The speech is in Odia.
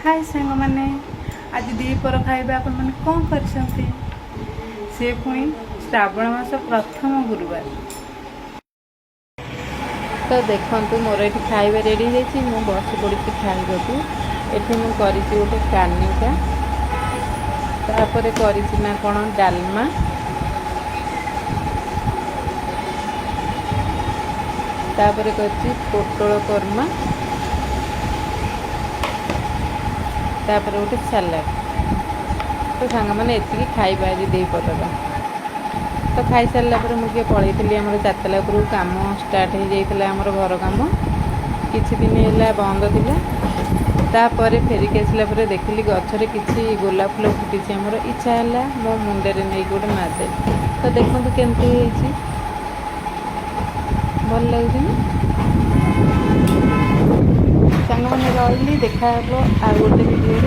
ହାଏ ସାଙ୍ଗମାନେ, ଆଜି ଦ୍ୱିପହର ଖାଇବା ଆପଣମାନେ କ'ଣ କରିଛନ୍ତି? ସେ ପୁଣି ଶ୍ରାବଣ ମାସ ପ୍ରଥମ ଗୁରୁବାର। ତ ଦେଖନ୍ତୁ, ମୋର ଏଠି ଖାଇବା ରେଡ଼ି ହେଇଯାଇଛି। ମୁଁ ବସି ପଡ଼ିଛି ଖାଇବାକୁ। ଏଠି ମୁଁ କରିଛି ଗୋଟେ କାନିକା, ତାପରେ କରିଛି ନା କ'ଣ ଡାଲମା, ତାପରେ କରିଛି ପୋଟଳ କୋରମା, ତାପରେ ଗୋଟେ ସାଲାଡ଼। ତ ସାଙ୍ଗମାନେ, ଏତିକି ଖାଇବା ଆଜି ଦ୍ୱିପହରର। ତ ଖାଇସାରିଲା ପରେ ମୁଁ ଟିକେ ପଳେଇଥିଲି ଆମର ଚାରିତଲା ଉପରକୁ। କାମ ଷ୍ଟାର୍ଟ ହେଇଯାଇଥିଲା, ଆମର ଘର କାମ କିଛି ଦିନ ହେଲା ବନ୍ଦ ଥିଲା। ତାପରେ ଫେରିକି ଆସିଲା ପରେ ଦେଖିଲି ଗଛରେ କିଛି ଗୋଲାପ ଫୁଲ ଫୁଟିଛି ଆମର। ଇଚ୍ଛା ହେଲା ମୋ ମୁଣ୍ଡରେ ନେଇକି ଗୋଟେ ମାରିଦେଲି। ତ ଦେଖନ୍ତୁ କେମିତି ହେଇଛି, ଭଲ ଲାଗୁଛି ନା? ସାଙ୍ଗମାନେ, ରହିଲି, ଦେଖାହେବ ଆଉ ଗୋଟେ ଭିଡ଼ିଓରେ।